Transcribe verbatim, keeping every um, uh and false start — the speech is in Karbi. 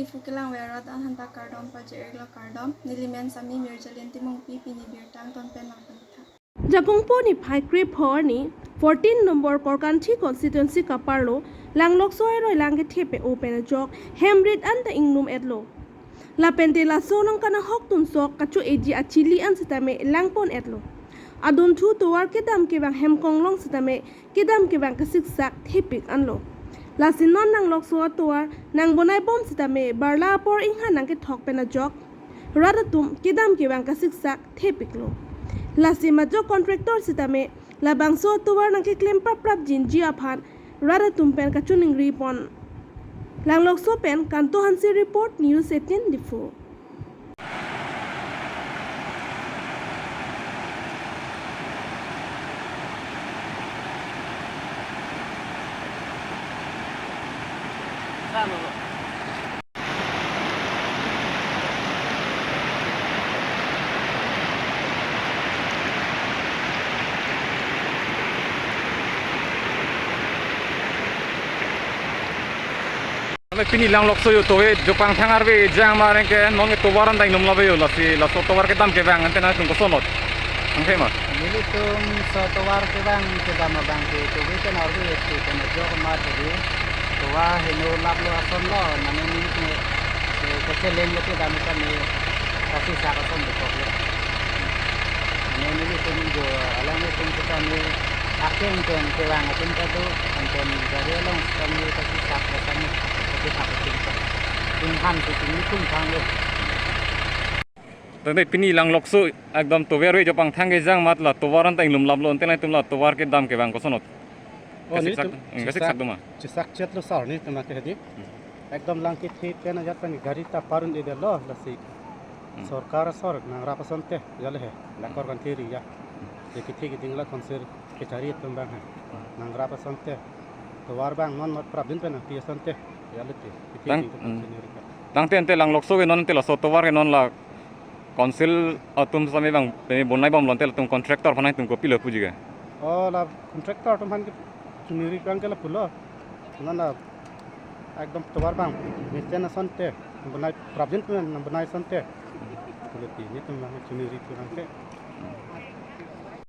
Diphu kelang arat aphan ta kardom pajir-iklo, kardom. Neli men Sami Mirjalin Timungpi, pini birta angton pen nangpangthang. Jakongpo niphai krepho arni fourteen number Korkanthi constituency kaparlo Langlokso aroi lang kethe pe-o pen ajok hem rit an ta inglum-etlo. Lapente laso along kanahok tunsok kacho-eji achili an sitame langpon-etlo. Adunthu tovar kedam kevang hem konglong sitame kedam kevang kasiksak thepik anlo. Lasi non Langlokso atovar nangbonai bom sitame barla apor inghan nangkethok pen ajok rat atum kedam kevang kasiksak thepiklo. Lasi majok contractor sitame labangso atovar nangkeklem prapprap jinji aphan rat atum pen kachiningri pon. Langlokso pen Kanto Hanse report, News eighteen Diphu. Ame pini Langlokso yo tovar jopangthang arve jang ma rengke non ke tovar an ta inglum lave yo, lasi laso tovar kedam kevang ante nangtum kosonot? Angke ma? Nelitum laso tovar kevang kedam abang ke tovar pen arve yo, pen ajok ma tadi tovar heno laplo asonlo, mane nelitum, eh, kacheleng lo kedam kami kasiksak ason dokoklo. Mane nelitum jo alanglitum kami akeng pen kevang atum kado, anpen gari along kami kasiksak kami kasiksak atum ka. Inghan si tingni tum thanglo. Tangte pini Langlokso ekdom tovar arve jopangthang kejang mat la tovar an ta inglum laplo, ante nangtum la tovar kedam kevang kosonot? Oh, kasiksak, nelitum hmm, kasiksak do ma? Kasiksak chetlo sar nelitum ke hedi. Hmm. Ekdom lang kethe pen ajat pen gari ta parun-edetlo, lasi. Hmm. Sorkar asor nangrap asonte, jale he, la Korkanthi area. Hmm. Je kethe keding la council kachari atum abang he. Hmm. Nangrap asonte. Tovar abang non mat prapjin pen nangpi asonte, jale te. Kethe Tang, keding ta hmm. Council ni rika. Tangte ante Langlokso ke non ante laso tovar ke non la council atum sitame abang pini bonai bomlo, ante latum contractor aphan nangtum kopilo puji ke? Oh, la contractor atum aphan ke chiningri abang ke lapulo. Non la ekdom tovar abang mesen asonte, bonai prapjin pen bonai asonte. Pulo ti nelitum abang chiningri abang ke.